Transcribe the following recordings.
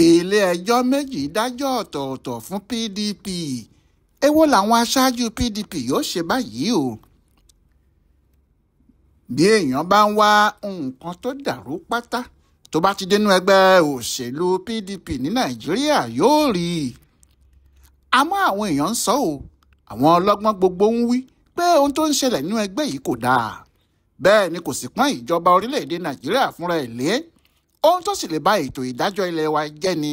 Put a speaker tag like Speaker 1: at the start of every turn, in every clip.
Speaker 1: Ilé-ẹjọ́ méjì dájọ́ ọ̀tọ̀ọ̀tọ̀ fún PDP. Èwo làwọn aṣáájú PDP yóò ṣe báyìí o? Bí èèyàn bá ń wá nǹkan tó dàrú pátá, tó bá ti dénú ẹgbẹ́ òṣèlú PDP ní Nàìjíríà yóò rí i. Àmọ́ àwọn èèyàn ń sọ ọ́, àwọn ọlọ́gbọ́n gbogbo ń wí pé ohun tó ń ṣẹlẹ̀ nínú ẹgbẹ́ yìí kò dáa. Bẹ́ẹ̀ ni kò sì pọ́n ìjọba orílẹ̀-èdè Nàìjíríà fúnra ẹ̀ lé. Ohun tó sì lè ba ètò ìdájọ́ ilé wa jẹ́ ni.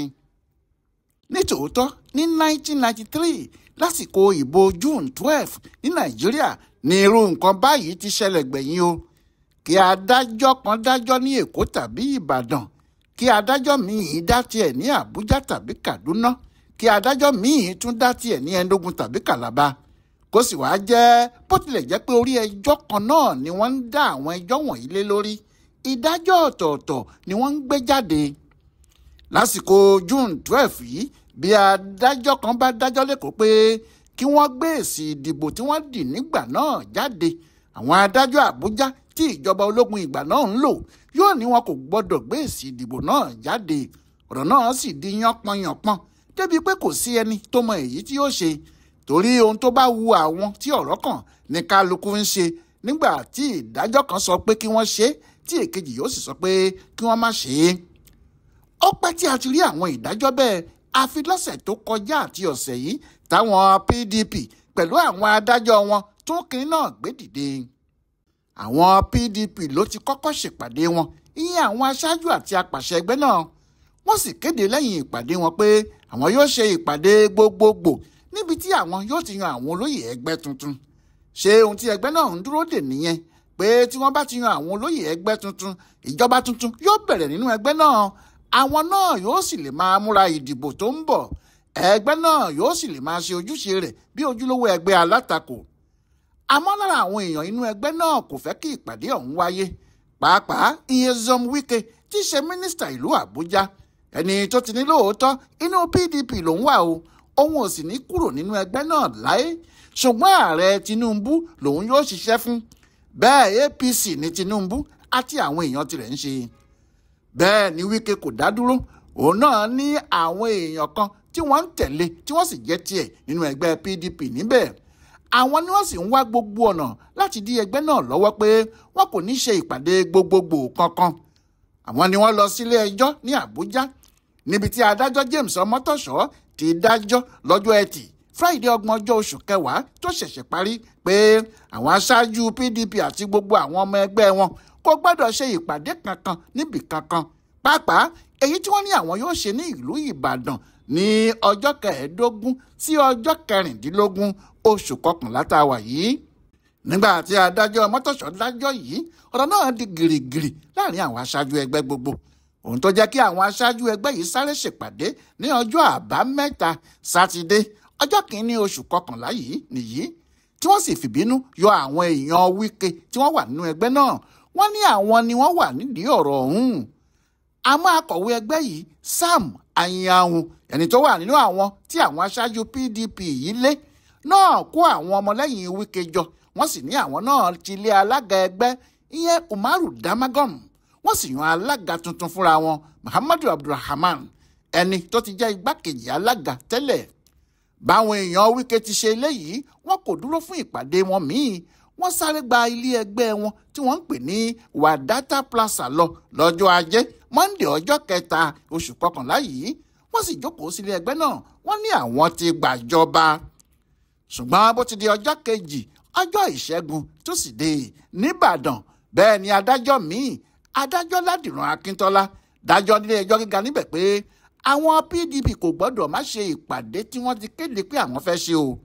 Speaker 1: Nítòótọ́, ní 1993 lásìkò ìbò June 12 ní Nàìjíríà ní irú nǹkan báyìí ti ṣẹlẹ̀ gbẹ̀yìn o. Kí adájọ́ kan dájọ́ ní Èkó tàbí Ìbàdàn, kí adájọ́ míì dá tiẹ̀ ní Àbújá tàbí Kàdúná, kí adájọ́ míì tún dá tiẹ̀ ní Enugu tàbí Kàlábá. Kó sì wá jẹ́ bó tilẹ̀ jẹ́ pé orí ẹjọ́ kan náà ni wọ́n ń dá àwọn ẹjọ́ wọ̀nyí lé lórí. Ìdájọ́ ọ̀tọ̀ọ̀tọ̀ ni wọ́n ń gbé jáde. Lásìkò June 12 yìí, bí adájọ́ kan bá dájọ́ lẹ́kọ̀ọ́ pé kí wọ́n gbé èsì ìdìbò tí wọ́n dì nígbà náà jáde, àwọn adájọ́ Àbújá tí ìjọba ológun ìgbà náà ń lò yóò ní wọn kò gbọ́dọ̀ gbé èsì ìdìbò náà jáde. Ọ̀rọ̀ náà sì di yánpọnyànpọn débi pé kò sí ẹni tó mọ èyí tí yóò ṣe, torí ohun tó bá wu àwọn tí ọ̀rọ̀ kàn ní kálukú ń ṣe nígbà tí ìdájọ́ kan sọ pé kí wọ́n ṣe, tí èkejì yóò sì sọ pé kí wọ́n má ṣe é. Ó pẹ́ tí a ti rí àwọn ìdájọ́ bẹ́ẹ̀, àfi lọ́sẹ̀ tó kọjá àti ọ̀sẹ̀ yìí táwọn PDP pẹ̀lú àwọn adájọ́ wọn tún kiri náà gbé dìde. Àwọn PDP ló ti kọ́kọ́ ṣèpàdé wọn, ìyẹn àwọn aṣáájú àti apàṣẹ ẹgbẹ́ náà. Wọ́n sì kéde lẹ́yìn ìpàdé wọn pé àwọn yóò ṣe ìpàdé gbogbogbò níbi tí àwọn yóò ti yan àwọn olóyè ẹgbẹ́ tuntun. Ṣé ohun tí ẹgbẹ́ náà ń dúró dè nìyẹn, pé tí wọ́n bá ti yan àwọn olóyè ẹgbẹ́ tuntun, ìjọba tuntun yóò bẹ̀rẹ̀ nínú ẹgbẹ́ náà, àwọn náà yóò sì lè máa múra ìdìbò tó ń bọ̀, ẹgbẹ́ náà yóò sì lè máa ṣe ojúṣe rẹ̀ bí ojúlówó ẹgbẹ́ alátakò. Àmọ́ lára àwọn èèyàn inú ẹgbẹ́ náà kò fẹ́ kí ìpàdé ọ̀hún wáyé, pàápàá Nyesom Wike tí í ṣe mínísítà ìlú Àbújá, ẹni tó ti ní lóòótọ́ inú PDP lòún wà o, òun ò sì ní kúrò nínú ẹgbẹ́ náà láé, ṣùgbọ́n ààrẹ Tinubu lòun yóò ṣiṣẹ́ fún. Bẹ́ẹ̀ APC ní Tinubu àti àwọn èèyàn tirẹ̀ ń ṣe. Bẹ́ẹ̀ ni Wike kò dá dúró, òun náà ní àwọn èèyàn kan tí wọ́n ń tẹ̀lé tí wọ́n sì jẹ́ tiẹ̀ nínú ẹgbẹ́ PDP níbẹ̀. Àwọn ni wọ́n sì ń wá gbogbo ọ̀nà láti dí ẹgbẹ́ náà lọ́wọ́ pé wọn kò ní ṣe ìpàdé gbogbogbò kankan. Àwọn ni wọ́n lọ sílé ẹjọ́ ní Àbújá níbi tí adájọ́ James Ọmọ́tọ̀ṣọ́ ti dájọ́ lọ́jọ́ Ẹtì Friday ọgbọ̀njọ́ oṣù kẹwàá tó ṣẹ̀ṣẹ̀ parí pé àwọn aṣáájú PDP àti gbogbo àwọn ọmọ ẹgbẹ́ wọn kò gbọ́dọ̀ ṣe ìpàdé kankan níbì kankan, pàápàá èyí tí wọ́n ní àwọn yóò ṣe ní ìlú Ìbàdàn ní ọjọ́ kẹẹ̀ẹ́dógún sí ọjọ́ kẹrìndínlógún oṣù kọkànlá tá a wà yìí. Nígbà tí adájọ́ Ọmọ́tọ̀ṣọ́ dájọ́ yìí, ọ̀rọ̀ náà di gìrìgìrì láàrin àwọn aṣáájú ẹgbẹ́ gbogbo. Ohun tó jẹ́ kí àwọn aṣáájú ẹgbẹ́ yìí sáré ṣèpàdé ní ọjọ́ àbámẹ́ta sátidé ọjọ́ kìíní oṣù kọkànlá yìí nìyí, tí wọ́n sì fìbínú yọ àwọn èèyàn Wike tí wọ́n wà nínú ẹgbẹ́ náà. Wọ́n ní àwọn ni wọ́n wà nídìí ọ̀rọ̀ ọ̀hún. Àmọ́ akọ̀wé ẹgbẹ́ yìí Sam Anyanwu, ẹni tó wà nínú àwọn tí àwọn aṣáájú PDP yìí lé náà, kó àwọn ọmọlẹ́yìn Wike jọ, wọ́n sì ní àwọn náà ti lé alága ẹgbẹ́ ìyẹn Umaru Damagom, wọ́n sì yan alága tuntun fúnra wọn, Muhammadu Abdulrahman, ẹni tó ti jẹ́ igbákejì alága tẹ́lẹ̀. Báwọn èèyàn Wike ti ṣe eléyìí, wọn kò dúró fún ìpàdé wọn míì, wọ́n sáré gba ilé ẹgbẹ́ wọn tí wọ́n ń pè ní Wadata Plaza lọ lọ́jọ́ Ajé Monday ọjọ́ kẹta oṣù kọkànlá yìí. Wọ́n sì jókòó sílé ẹgbẹ́ náà, wọ́n ní àwọn ti gbàjọba. Ṣùgbọ́n bó ti di ọjọ́ kejì ọjọ́ Ìṣẹ́gun túsídẹ̀ẹ́ nìbàdàn, bẹ́ẹ̀ ni adájọ́ míì, adájọ́ Ládìran Akíntọ́lá, dájọ́ nílé ẹjọ́ gíga níbẹ̀ pé àwọn PDP kò gbọ́dọ̀ má ṣe ìpàdé tí wọ́n ti kéde pé àwọn fẹ́ ṣe o.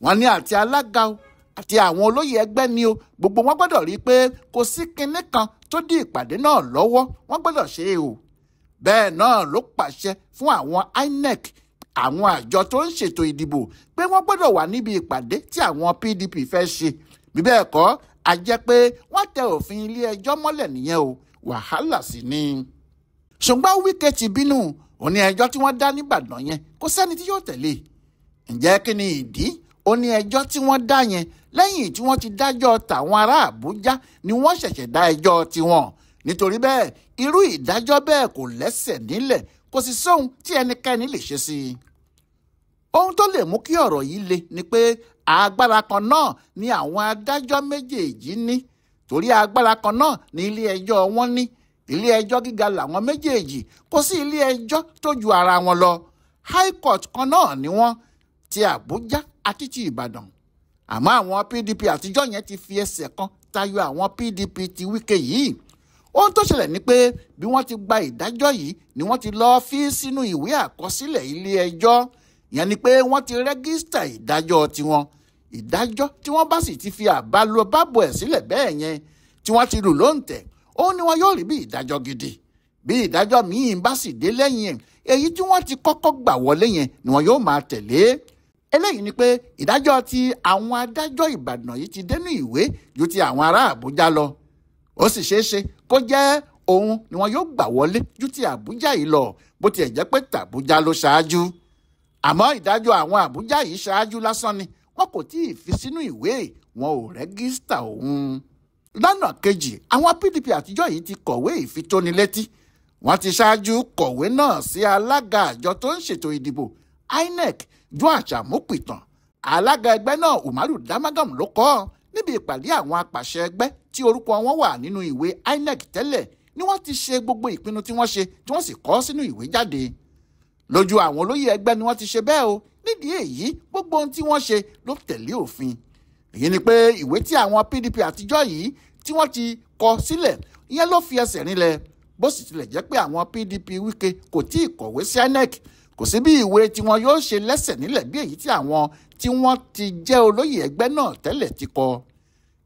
Speaker 1: Wọ́n ní àti alága o àti àwọn olóyè ẹgbẹ́ ni o, gbogbo wọn gbọ́dọ̀ rí i pé kò sí kinní kan tó dí ìpàdé náà lọ́wọ́, wọ́n gbọ́dọ̀ ṣe é o. Bẹ́ẹ̀ náà ló pàṣẹ fún àwọn INEC, àwọn àjọ tó ń ṣètò ìdìbò, pé wọ́n gbọ́dọ̀ wà níbi ìpàdé tí àwọn PDP fẹ́ ṣe. Bí bẹ́ẹ̀ kọ́, a jẹ́ pé wọ́n tẹ òfin ilé ẹjọ́ mọ́lẹ̀ nìyẹn o, wàhálà sì ni. Ṣùgbọ́n Wike ti bínú, ó ní ẹjọ́ tí wọ́n dá níbàdàn yẹn kò sẹ́ni tí yóò tẹ̀lé. Ǹjẹ́ kí ni ìdí? Ó ní ẹjọ́ tí wọ́n dá yẹn lẹ́yìn tí wọ́n ti dájọ́ tàwọn ará Àbújá ni wọ́n ṣẹ̀ṣẹ̀ dá ẹjọ́ tiwọn. Nítorí bẹ́ẹ̀, irú ìdájọ́ bẹ́ẹ̀ kò lẹ́sẹ̀ nílẹ̀, Kò sì sóhun tí ẹnikẹ́ni lè ṣe sí i. Ohun tó lè mú kí ọ̀rọ̀ yìí le ni pé agbára kan náà ni àwọn adájọ́ méjèèjì ní, torí agbára kan náà ni ilé ẹjọ́ wọn ní. Ilé ẹjọ́ gíga làwọn méjèèjì, kò sí ilé ẹjọ́ tó ju ara wọn lọ. High Court kan náà ni wọ́n, ti Àbújá àti ti Ìbàdàn. Àmọ́ àwọn PDP àtijọ́ yẹn ti fi ẹsẹ̀ kan tayọ àwọn PDP ti Wike yìí. Ohun tó ṣẹlẹ̀ ni pé bí wọ́n ti gba ìdájọ́ yìí ni wọ́n ti lọ́ọ́ fi sínú ìwé àkọsílẹ̀ ilé ẹjọ́. Ìyẹn ni pé wọ́n ti rẹ́gísítà ìdájọ́ tiwọn. Ìdájọ́ tí wọ́n bá sì ti fi àbá lọ bábọ̀ ẹ̀ sílẹ̀ bẹ́ẹ̀ yẹn tí wọ́n ti lù lóǹtẹ̀, ó ní wọn yóò rí bí ìdájọ́ gidi. Bí ìdájọ́ míì bá sì dé lẹ́yìn ẹ̀, èyí tí wọ́n ti kọ́kọ́ gbà wọlé yẹn ni wọn yóò máa tẹ̀lé. Eléyìí ni pé ìdájọ́ ti àwọn adájọ́ Ìbàdàn yìí ti dénú ìwé ju ti àwọn ará Àbújá lọ. Ó sì ṣeé ṣe kó jẹ́ òun ni wọn yóò gbà wọlé ju ti Àbújá yìí lọ, bó tiẹ̀ jẹ́ pé tàbújá ló ṣáájú. Àmọ́ ìdájọ́ àwọn Àbújá yìí ṣáájú lásán ni, wọn kò tí ì fi sínú ìwé, wọn ò rẹ́gísítà òun. Lọ́nà kejì, àwọn PDP àtijọ́ yìí ti kọ̀wé ìfitónilétí. Wọ́n ti ṣáájú kọ̀wé náà sí alága àjọ tó ń ṣètò ìdìbò INEC, Joash Amupitan. Alága ẹgbẹ́ náà Umaru Damagam ló kọ ọ́ níbi ìpàdé àwọn apàṣẹ ẹgbẹ́ tí orúkọ wọn wà nínú ìwé INEC tẹ́lẹ̀ ni wọ́n ti ṣe gbogbo ìpinnu tí wọ́n ṣe, tí wọ́n sì kọ sínú ìwé jáde. Lójú àwọn olóyè ẹgbẹ́ ni wọ́n ti ṣe bẹ́ẹ̀ o. Nídìí èyí, gbogbo ohun tí wọ́n ṣe ló tẹ̀lé òfin. Èyí ni pé ìwé tí àwọn PDP àtijọ́ yìí tí wọ́n ti kọ sílẹ̀ ìyẹn ló fi ẹsẹ̀ rinlẹ̀. Bó sì tilẹ̀ jẹ́ pé àwọn PDP Wike kò tí ì kọ̀wé sí INEC, kò sí bí ìwé tí wọn yóò ṣe lẹ́sẹ̀ nílẹ̀ bí èyí tí àwọn tí wọ́n ti jẹ́ olóyè ẹgbẹ́ náà tẹ́lẹ̀ ti kọ.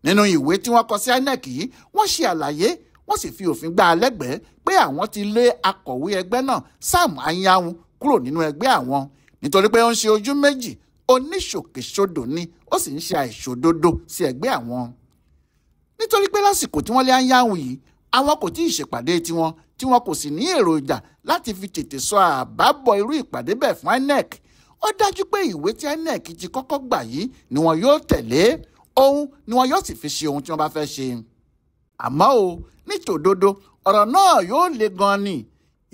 Speaker 1: Nínú ìwé tí wọ́n kọ sí INEC yìí, wọ́n ṣe àlàyé, wọ́n sì fi òfin gbá a lẹ́gbẹ̀ẹ́ pé àwọn ti lé akọ̀wé ẹgbẹ́ náà Sam Anyanwu kúrò nínú ẹgbẹ́ àwọn nítorí pé ó ń ṣe ojú méjì, oníṣòkèṣodò ni, ó sì ń ṣe àìṣòdodo sí ẹgbẹ́ àwọn. Nítorí pé lásìkò tí wọ́n lé Anyanwu yìí, àwọn kò tí ì ṣèpàdé tiwọn, tí wọn kò sì ní èròjà láti fi tètè sọ àbábọ̀ irú ìpàdé bẹ́ẹ̀ fún INEC. Ó dájú pé ìwé tí INEC ti kọ́kọ́ gbà yìí ni wọn yóò tẹ̀lé, òun ni wọn yóò sì fi ṣe ohun tí wọ́n bá fẹ́ ṣe. Àmọ́ o, nítòdodo, ọ̀rọ̀ náà yóò le gan-an ni.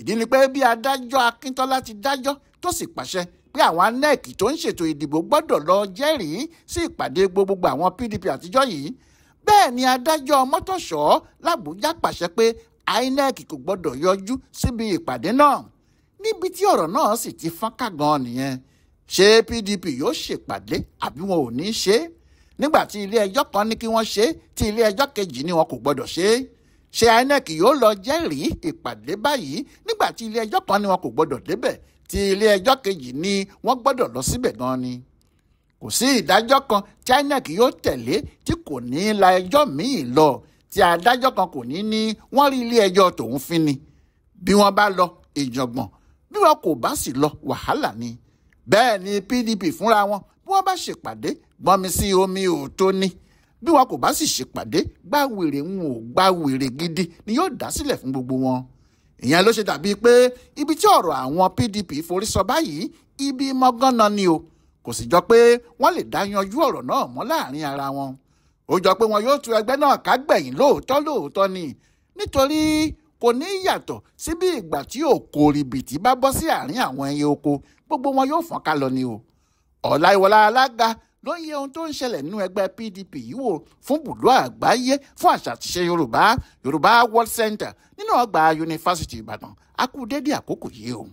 Speaker 1: Ìdí ni pé bí adájọ́ Akíntọ́lá ti dájọ́ tó sì pàṣẹ pé àwọn INEC tó ń ṣètò ìdìbò gbọ́dọ̀ lọ jẹ́rìí sí ìpàdé gbogbogbò àwọn PDP àtijọ́ yìí, bẹ́ẹ̀ ni adájọ́ Mọ́tòṣọ́ làbújá pàṣẹ pé INEC kò gbọ́dọ̀ yọjú síbi ìpàdé náà. Níbi tí ọ̀rọ̀ náà sì ti fọ́nká gan-an nìyẹn. Ṣé PDP yóò ṣèpàdé àbí wọn ò ní ṣe é? Nígbà tí ilé ẹjọ́ kan ní kí wọ́n ṣe é, tí ilé ẹjọ́ kejì ní wọn kò gbọ́dọ̀ ṣe é. Ṣé INEC yóò lọ jẹ́rìí ìpàdé báyìí nígbà tí ilé ẹjọ́ kan ní wọn kò gbọ́dọ̀ débẹ̀, tí ilé ẹjọ́ kejì ní wọ́n gbọ́dọ̀ lọ síbẹ̀ gan-an ni? Kò sí ìdájọ́ kan tí INEC yóò tẹ̀lé tí kò ní la ẹjọ́ míì lọ, tí adájọ́ kan kò ní ní wọ́n rí ilé ẹjọ́ tòun fín ni. Bí wọ́n bá lọ, ìjọ̀gbọ̀n, bí wọn kò bá sì lọ, wàhálà ni. Bẹ́ẹ̀ ni PDP fúnra wọn, bí wọ́n bá ṣèpàdé, gbọ́nmi sí omi ò tó ní. Bí wọn kò bá sì ṣèpàdé, gbá wèrè ń ò gbá wèrè gidi ni yóò dá sílẹ̀ fún gbogbo wọn. Ìyẹn ló ṣe dàbí pé ibi tí ọ̀rọ̀ àwọn PDP forí sọ báyìí, ibi mọ́gánná ni o. Kò sì jọ pé wọ́n lè dá yanjú ọ̀rọ̀ náà mọ́ láàrin ara wọn. Ó jọ pé wọn yóò tú ẹgbẹ́ náà ká gbẹ̀yìn lóòótọ́ lóòótọ́ ni, nítorí kò ní yàtọ̀ sí bí ìgbà tí òkò rìbìtì bá bọ́ sí àárín àwọn ẹyẹ oko, gbogbo wọn yóò fọ́n ká lọ ni o. Ọláìwọlá Alága ló ń yẹ ohun tó ń ṣẹlẹ̀ nínú ẹgbẹ́ PDP yìí wò fún bùdó àgbáyé fún àṣà àtiṣe Yorùbá, Yorùbá World Center nínú ọgbà Yunifásítì Ìbàdàn. A kú dédé àkókò yìí o.